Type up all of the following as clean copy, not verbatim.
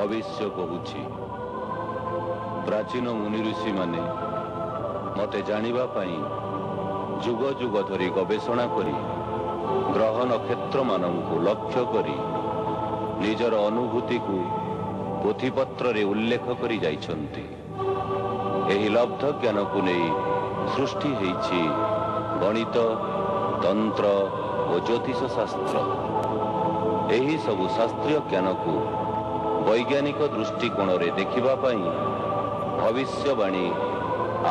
ଭବିଷ୍ୟ କହୁଛି। ପ୍ରାଚୀନ ମୁନି ଋଷିମାନେ ମୋତେ ଜାଣିବା ପାଇଁ ଯୁଗ ଯୁଗ ଧରି ଗବେଷଣା କରି ଗ୍ରହ ନକ୍ଷତ୍ରମାନଙ୍କୁ ଲକ୍ଷ୍ୟ କରି ନିଜର ଅନୁଭୂତିକୁ ପୋଥିପତ୍ରରେ ଉଲ୍ଲେଖ କରି ଯାଇଛନ୍ତି। ଏହି ଲବ୍ଧ ଜ୍ଞାନକୁ ନେଇ ସୃଷ୍ଟି ହେଇଛି ଗଣିତ, ତନ୍ତ୍ର ଓ ଜ୍ୟୋତିଷ ଶାସ୍ତ୍ର। ଏହି ସବୁ ଶାସ୍ତ୍ରୀୟ ଜ୍ଞାନକୁ ବୈଜ୍ଞାନିକ ଦୃଷ୍ଟିକୋଣରେ ଦେଖିବା ପାଇଁ ଭବିଷ୍ୟବାଣୀ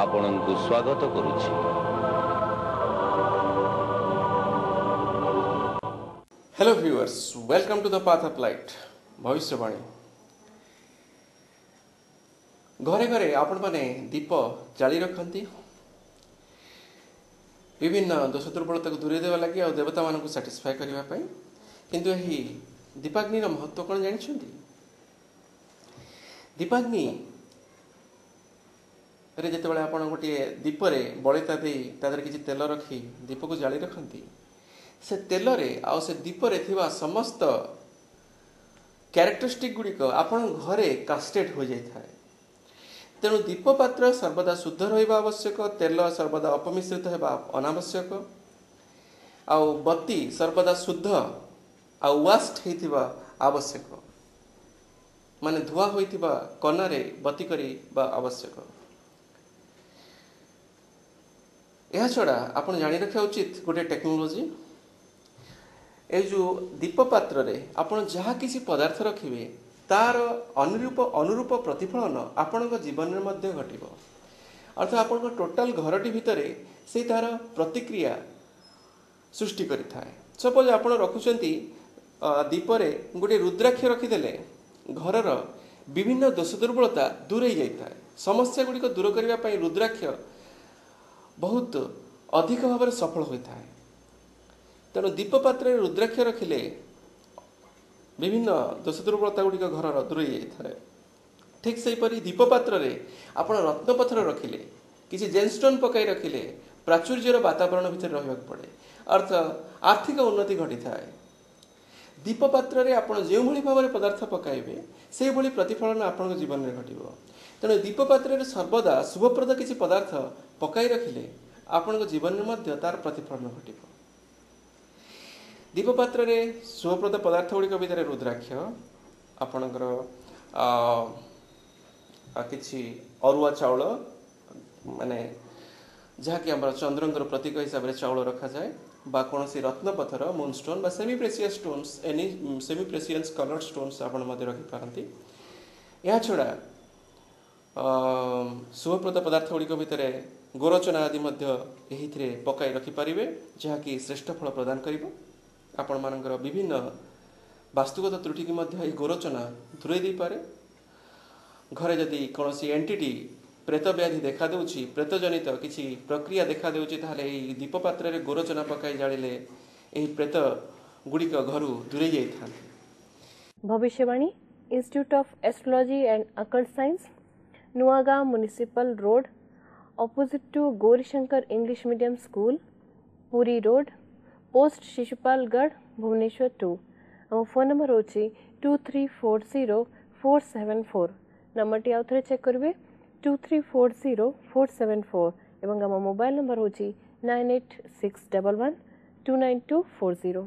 ଆପଣଙ୍କୁ ସ୍ୱାଗତ କରୁଛି। Hello viewers, welcome to the path of light Bhavishyabani. ଘରେ ଘରେ ଆପଣମାନେ ଦୀପ ଜାଳି ରଖନ୍ତି ବିଭିନ୍ନ ଦୋଷ ଦୁର୍ବଳତାକୁ ଦୂରେଇ ଦେବା ଲାଗି ଆଉ ଦେବତାମାନଙ୍କୁ ସାଟିସ୍ଫାଏ କରିବା ପାଇଁ। କିନ୍ତୁ ଏହି ଦୀପାଗ୍ନିର ମହତ୍ତ୍ୱ କ'ଣ ଜାଣିଛନ୍ତି? ଦୀପାଗ୍ନିରେ ଯେତେବେଳେ ଆପଣ ଗୋଟିଏ ଦୀପରେ ବଳିତା ଦେଇ ତା ଦେହରେ କିଛି ତେଲ ରଖି ଦୀପକୁ ଜାଳି ରଖନ୍ତି, ସେ ତେଲରେ ଆଉ ସେ ଦୀପରେ ଥିବା ସମସ୍ତ କ୍ୟାରେକ୍ଟରିଷ୍ଟିକ୍ ଗୁଡ଼ିକ ଆପଣଙ୍କ ଘରେ କାଷ୍ଟେଡ୍ ହୋଇଯାଇଥାଏ। ତେଣୁ ଦୀପ ପାତ୍ର ସର୍ବଦା ଶୁଦ୍ଧ ରହିବା ଆବଶ୍ୟକ, ତେଲ ସର୍ବଦା ଅପମିଶ୍ରିତ ହେବା ଅନାବଶ୍ୟକ, ଆଉ ବତି ସର୍ବଦା ଶୁଦ୍ଧ ଆଉ ୱାସ୍ଡ ହେଇଥିବା ଆବଶ୍ୟକ, ମାନେ ଧୁଆ ହୋଇଥିବା କନାରେ ବତି କରିବା ଆବଶ୍ୟକ। ଏହାଛଡ଼ା ଆପଣ ଜାଣି ରଖିବା ଉଚିତ ଗୋଟିଏ ଟେକ୍ନୋଲୋଜି, ଏଇ ଯେଉଁ ଦୀପ ପାତ୍ରରେ ଆପଣ ଯାହା କିଛି ପଦାର୍ଥ ରଖିବେ ତାର ଅନୁରୂପ ପ୍ରତିଫଳନ ଆପଣଙ୍କ ଜୀବନରେ ମଧ୍ୟ ଘଟିବ। ଅର୍ଥାତ୍ ଆପଣଙ୍କ ଟୋଟାଲ ଘରଟି ଭିତରେ ସେଇ ତାର ପ୍ରତିକ୍ରିୟା ସୃଷ୍ଟି କରିଥାଏ। ସପୋଜ ଆପଣ ରଖୁଛନ୍ତି ଦୀପରେ ଗୋଟିଏ ରୁଦ୍ରାକ୍ଷ ରଖିଦେଲେ ଘରର ବିଭିନ୍ନ ଦୋଷ ଦୁର୍ବଳତା ଦୂରେଇ ଯାଇଥାଏ। ସମସ୍ୟା ଗୁଡ଼ିକ ଦୂର କରିବା ପାଇଁ ରୁଦ୍ରାକ୍ଷ ବହୁତ ଅଧିକ ଭାବରେ ସଫଳ ହୋଇଥାଏ। ତେଣୁ ଦୀପ ପାତ୍ରରେ ରୁଦ୍ରାକ୍ଷ ରଖିଲେ ବିଭିନ୍ନ ଦୋଷ ଦୁର୍ବଳତା ଗୁଡ଼ିକ ଘରର ଦୂରେଇ ଯାଇଥାଏ। ଠିକ୍ ସେହିପରି ଦୀପ ପାତ୍ରରେ ଆପଣ ରତ୍ନପଥର ରଖିଲେ, କିଛି ଜେନଷ୍ଟୋନ୍ ପକାଇ ରଖିଲେ ପ୍ରାଚୁର୍ଯ୍ୟର ବାତାବରଣ ଭିତରେ ରହିବାକୁ ପଡ଼େ, ଅର୍ଥ ଆର୍ଥିକ ଉନ୍ନତି ଘଟିଥାଏ। ଦୀପ ପାତ୍ରରେ ଆପଣ ଯେଉଁଭଳି ଭାବରେ ପଦାର୍ଥ ପକାଇବେ ସେଇଭଳି ପ୍ରତିଫଳନ ଆପଣଙ୍କ ଜୀବନରେ ଘଟିବ। ତେଣୁ ଦୀପ ପାତ୍ରରେ ସର୍ବଦା ଶୁଭପ୍ରଦ କିଛି ପଦାର୍ଥ ପକାଇ ରଖିଲେ ଆପଣଙ୍କ ଜୀବନରେ ମଧ୍ୟ ତାର ପ୍ରତିଫଳନ ଘଟିବ। ଦୀପ ପାତ୍ରରେ ଶୁଭପ୍ରଦ ପଦାର୍ଥ ଗୁଡ଼ିକ ଭିତରେ ରୁଦ୍ରାକ୍ଷ, ଆପଣଙ୍କର କିଛି ଅରୁଆ ଚାଉଳ, ମାନେ ଯାହାକି ଆମର ଚନ୍ଦ୍ରଙ୍କର ପ୍ରତୀକ ହିସାବରେ ଚାଉଳ ରଖାଯାଏ, ବା କୌଣସି ରତ୍ନପଥର, ମୁନଷ୍ଟୋନ୍ ବା semi precious stones, any semi precious coloured stones ଆପଣ ମଧ୍ୟ ରଖିପାରନ୍ତି। ଏହାଛଡ଼ା ଶୁଭପ୍ରଦ ପଦାର୍ଥ ଗୁଡ଼ିକ ଭିତରେ ଗୋରୋଚନା ଆଦି ମଧ୍ୟ ଏହିଥିରେ ପକାଇ ରଖିପାରିବେ, ଯାହାକି ଶ୍ରେଷ୍ଠ ଫଳ ପ୍ରଦାନ କରିବ। ଆପଣମାନଙ୍କର ବିଭିନ୍ନ ବାସ୍ତୁଗତ ତ୍ରୁଟିକି ମଧ୍ୟ ଏହି ଗୋରୋଚନା ଦୂରେଇ ଦେଇପାରେ। ଘରେ ଯଦି କୌଣସି ଏଣ୍ଟିଟି ପ୍ରେତ ବ୍ୟାଧି ଦେଖାଦେଉଛି, ପ୍ରେତଜନିତ କିଛି ପ୍ରକ୍ରିୟା ଦେଖାଦେଉଛି, ତାହେଲେ ଏହି ଦୀପ ପାତ୍ରରେ ଗୋରୋଚନା ପକାଇ ଜାଳିଲେ ଏହି ପ୍ରେତ ଗୁଡ଼ିକ ଘରୁ ଦୂରେଇ ଯାଇଥାନ୍ତି। Bhavishyabani institute of astrology and occult science, Nuagaon municipal road, opposite to Gourishankar English medium school, Puri road, post Sisupalgarh, Bhubaneswar 2। ଆମ ଫୋନ୍ ନମ୍ବର ହେଉଛି 2340474। ନମ୍ବରଟି ଆଉ ଥରେ ଚେକ୍ କରିବେ, 2340474। ଏବଂ ଆମ ମୋବାଇଲ୍ ନମ୍ବର ହେଉଛି 9861129240।